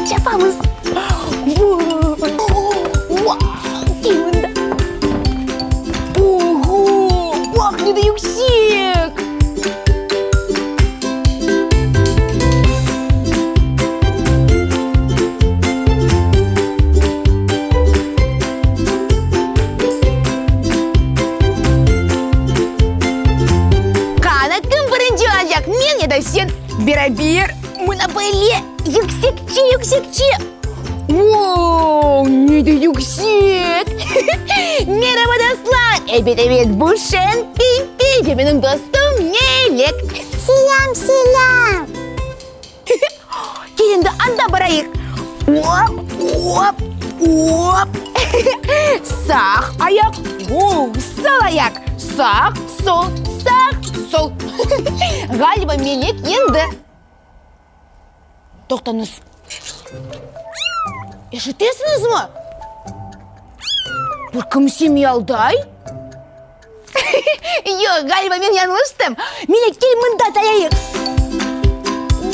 Çapamız. Oğo, baq ne de yüksek! Qana, kim birinci olacaq, men ya da sen? Beraber mına böyle yüksekçe, yüksekçe. Vau, ne de yüksek! Meraba, dostlar! Ebet, ebet, bu Şen Pimpi ve menim dostum Melek. Selâm, selâm! Kel endi anda barayıq. Op, op, op. Sağ ayaq, o, sol ayaq. Sağ, sol, sağ, sol. Ğaliba Melek yendi. Toqtañız. Eşitesiñizmi? Bir kimse miyalday. Yoq, ğaliba men yañlıştım. Melek, kel mında tayayıq.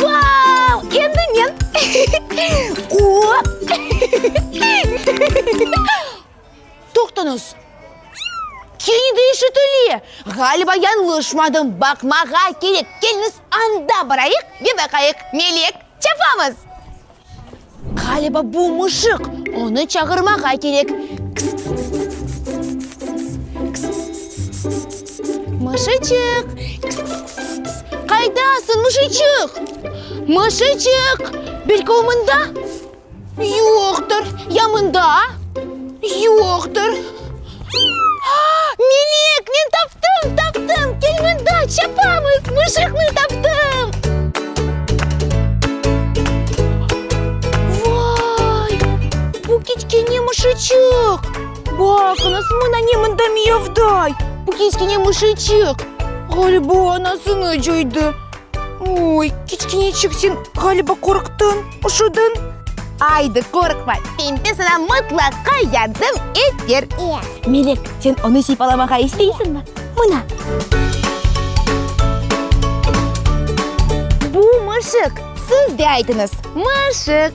Vau! Endi men. Op! Toqtañız. Kene de eşitile. Ğaliba yañlışmadım. Baqmağa kerek. Keliñiz anda barayıq ve baqayıq. Melek, çapamız! Ğaliba bu mışıq, onı çağırmağa kerek. Kss-kss-kss-kss-kss-kss-kss-kss-kss! Mışıçıq! Kss-kss-kss-kss! Qaydasıñ, mışıçıq? Mışıçıq! Belki o mında? Yoqtır. Ya mında? Yoqtır. A, Melek, men taptım, taptım! Kel mında, çapamız, mışıqnı taptım! Vay, bu kiçkene mışıçıq! Baqıñız, mına ne mında miyavday! Bu kiçkene mışıçıq, ğaliba, anasını coydı. Oy, kiçkeneçik, sen, ğaliba, qorqtıñ, üşüdiñ. Aydı, qorqma, Pempe saña mıtlaqa yardım eter. Melek, sen onı sıypalamağa isteysiñmi? Mına. Bu mışıq. Siz de aytıñız, mışıq.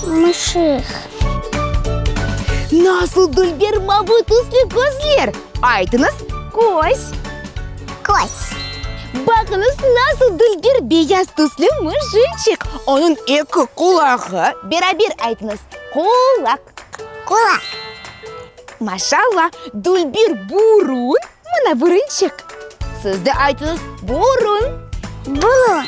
Mışıq. Nasıl dülber mavı tüslü közler! Aytıñız, köz. Köz. Baqıñız, nasıl dülber beyaz tüslü mışıçıq! Onıñ eki qulağı. Beraber aytıñız, qulaq. Qulaq. Maşalla, dülber burun, mına burunçıq. Siz de aytıñız, burun. Burun.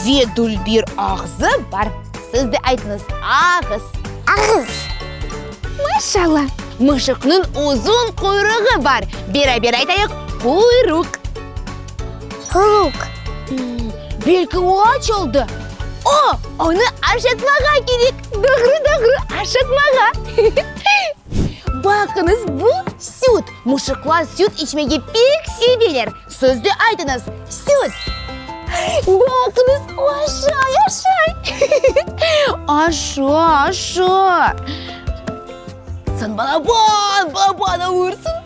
Ve dülber ağzı bar. Siz de aytıñız, ağız. Ağız. Maşalla, mışıqnıñ uzun quyruğı bar. Beraber aytayıq, quyruq. Quyruq. Belki o aç oldı? O, onı aşatmağa kerek. Doğru, doğru, aşatmağa. Baqıñız, bu süt. Mışıqlar süt içmege pek seveler. Siz de aytıñız, süt. Baqıñız, o aşay, aşay. Aşa, aşa. Sen balaban, balaban olursıñ.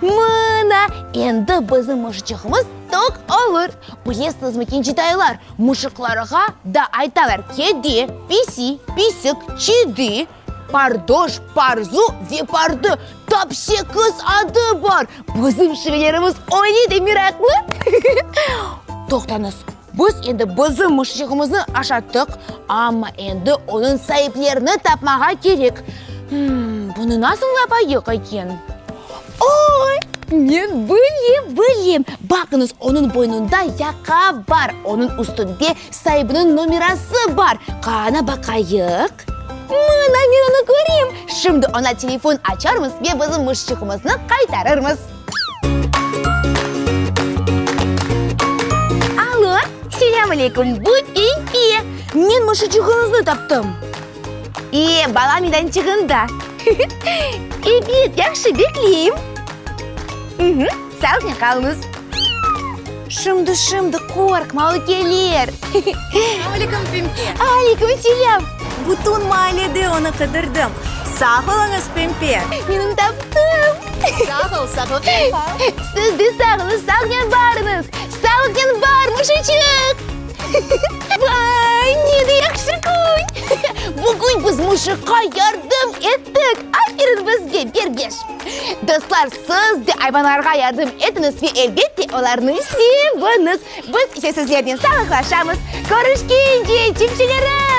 Mına, endi bizim mışıçığımız toq olur. Bilesiñizmi, kencitaylar, mışıqlarğa da aytalar, kedi, pisi, pisik, çidi, pardoş, parzu ve pardı. Tap sekiz adı bar! Bizim şivelerimiz öyle de meraqlı. Toqtañız, biz endi bizim mışıçığımıznı aşattıq, amma endi onıñ saiplerini tapmağa kerek. Bunı nasıl yapayıq eken? Oy, men bilem, bilem! Baqıñız, onıñ boynunda yaqa bar, onıñ üstünde saibiniñ nomerası bar. Qana baqayıq. Mına, men onı körem. Şimdi oña telefon açarmız ve bizim mışçığımıznı qaytarırmız. Allo, selâm aleyküm, bu Pempe. Men mışıçığıñıznı taptım. E, bala meydançığında. Ebet, yahşı, bekleyim. Sağlıqnen qalıñız. Şimdi, şimdi, qorqma, o kelir. Selâm aleyküm, Pempe. Aleyküm selâm. Bütün maalede onı qıdırdım. Sağ oluñız, Pempe. Men onı taptım. Sağ ol, sağlıqnen qal. Siz de sağ oluñız, sağnen barıñız. Sağ oluñız. Sağlıqnen bar, mışıçıq! Vay, ne de yahşı kün! Bugün biz mışıqqa yardım ettik! Aferin bizge, Bergeş! Dostlar, siz de ayvanlarğa yardım etiñiz ve elbette olarnı seviñiz! Biz ise sizlernen sağlıqlaşamız. Körüşkence, çipçelerim!